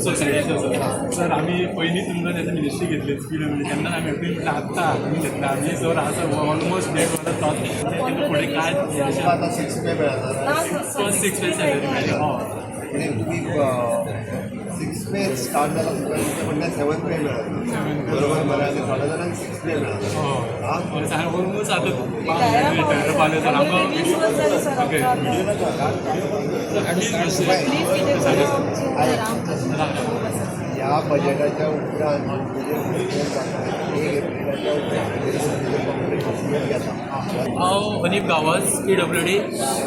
सोसायटीचो sir. Sir, आमी पयलीं तुमकां तेन्ना मिनिस्ट्री घेतली पीडब्ल्यूडी, तेन्ना आमी एप्रील म्हटल्यार आत्तां आमी घेतला. आमी सर आसा ऑलमोस्ट देड वर्सां तोच तेन्ना फुडें काय तुमकां आतां सिक्स पे मेळटा? फर्स्ट सिक्स पे सॅलरी मेळ्ळी, हय. म्हणजे तुम्ही सिक्स पे स्टार्ट जाला तुमकां, तुमच्या कडल्यान सेवन पे मेळटा, बरोबर मरे? आनी थोड्या जाणांक सिक्स पे मेळटा. हय सर, ऑलमोस्ट आतां रिटायर पावले सर आमकां. 20 वर्स जाली सर. ओके. आमकां प्लीज. प्लीज कितें करा आमचें, आमकां खूब आसा. ह्या बजेटाच्या उपरांत म्हणजे 1 एप्रिलाच्या उपरांत घेता. हांव हनीफ गांवस, पीडब्ल्यूडी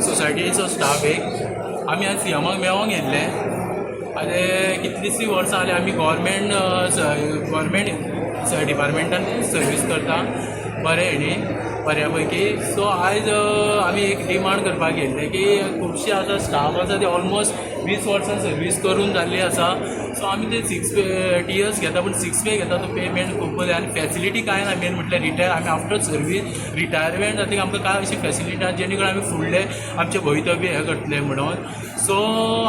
सोसायटीचो स्टाफ एक. आमी आज सीएमाक मेळोंक येयल्ले. आनी कितलींशीं वर्सां जालीं आमी गव्हर्मेंट गव्हर्मेंट डिपार्टमेंटान सर्वीस करता बरें हेणी बऱ्या पैकी. सो आयज आमी एक डिमांड करपाक येयल्ले की खुबशे आतां स्टाफ आसा ते ऑलमोस्ट 20 वर्सां सर्वीस करून जाल्ली आसा. सो आमी ते सिक्स पे टीएस घेता, पूण सिक्स पे घेता तो पेमेंट खूब बरें आनी फॅसिलिटी कांय ना. मेन म्हटल्यार रिटायर आमी आफ्टर सर्वीस रिटायरमेंट जातकीर आमकां कांय अशी फॅसिलिटी ना जेणे करून आमी फुडले आमचें भवितव्य हें करतले म्हणून. सो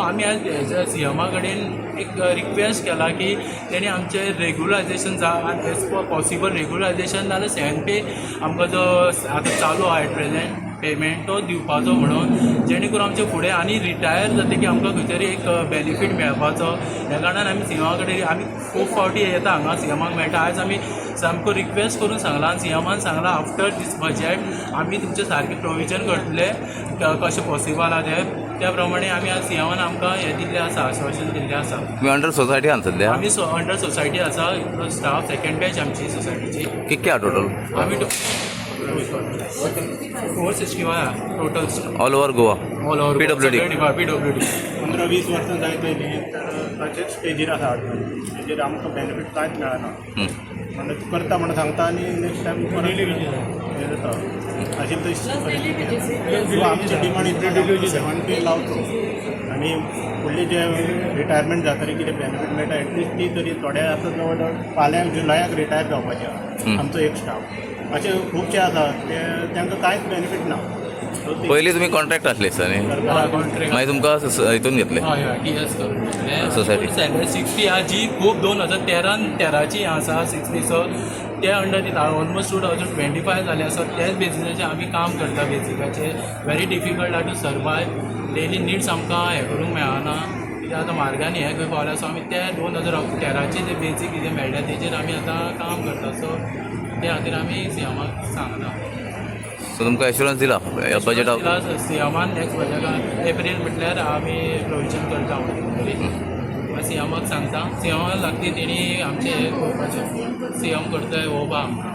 आमी आज हेज्या सीएमा कडेन एक रिक्वेस्ट केला की तेणी आमचें रेगुलरायझेशन जा आनी एज पर पॉसिबल रेगुलरायझेशन नाल्यार सेवन पे आमकां जो आतां चालू आहा एट प्रेझेंट पेमेंट तो दिवपाचो म्हणून, जेणे करून आमचे फुडें आनी रिटायर जातकीर आमकां खंय तरी एक बेनिफीट मेळपाचो. ह्या कारणान आमी सीएमा कडेन, आमी खूब फावटी येता हांगा, सीएमाक मेळटा. आयज आमी सामको रिक्वेस्ट करून सांगलां आनी सीएमान सांगलां, आफ्टर दीस बजेट आमी तुमचें सारकें प्रोविजन करतले, कशें पॉसिबल आहा तें. त्या प्रमाणे आमी आज सीएमान आमकां हें दिल्लें आसा, आश्वासन दिल्लें आसा. तुम्ही अंडर सोसायटी आहा सध्या? आमी अंडर सोसायटी आसा, स्टाफ सेकंड बॅच आमची सोसायटीची. कितके आहा टोटल? आमी 461 total. All over Goa? All over. PWD. PWD. 15-20 वर्सां जायत आयली तर ताचेच स्टेजीर आसा अजून. तेजेर आमकां बेनिफीट कांयच मेळना. म्हणटा करता म्हणून सांगता आनी नेक्स्ट टायम परत हें जाता. अशी तशी परिस्थिती आसा. सो आमची डिमांड इतली, सेवन पे लावचो आनी फुडले जे रिटायरमेंट जातरी कितें बेनिफीट मेळटा एटलिस्ट ती तरी. थोडे आतां जवळ जवळ फाल्यां जुलयाक रिटायर जावपाचे आसा आमचो एक स्टाफ. अशे खुबशे आसा ते तांकां कांयच बेनिफीट ना. सो ती पयलीं तुमी कॉन्ट्रॅक्ट आसले दिसता न्ही? सरकारान कॉन्ट्रॅक्ट. मागीर तुमकां हितून घेतले? हय हय टीएस करून. Society. सॅलरी 60 आहा जी खूब 2013 तेराची आसा 60. सो ते अंडर दिता ऑलमोस्ट 2025 जाले आसा. त्याच बेजिसाचेर आमी काम करता. बेजिकाचेर व्हेरी डिफिकल्ट आहा टू सर्वायव. डेली निड्स आमकां हें करूंक मेळना कित्याक आतां मार्गांनी हें खंय पावल्या. सो आमी ते 2013चे जे बेजीक कितें मेळटा तेजेर आमी आतां काम करता. सो ते खातीर आमी सीएमाक सांगलां. सो तुमकां एश्युरन्स दिला ह्या बजेटा? सीएमान नेक्स्ट बजेटाक एप्रील म्हटल्यार आमी प्रोविजन करता म्हणून तरी सीएमाक सांगता. सीएमाक लागती तेणी आमचें हें करपाचें. सीएम करतले हो आमकां.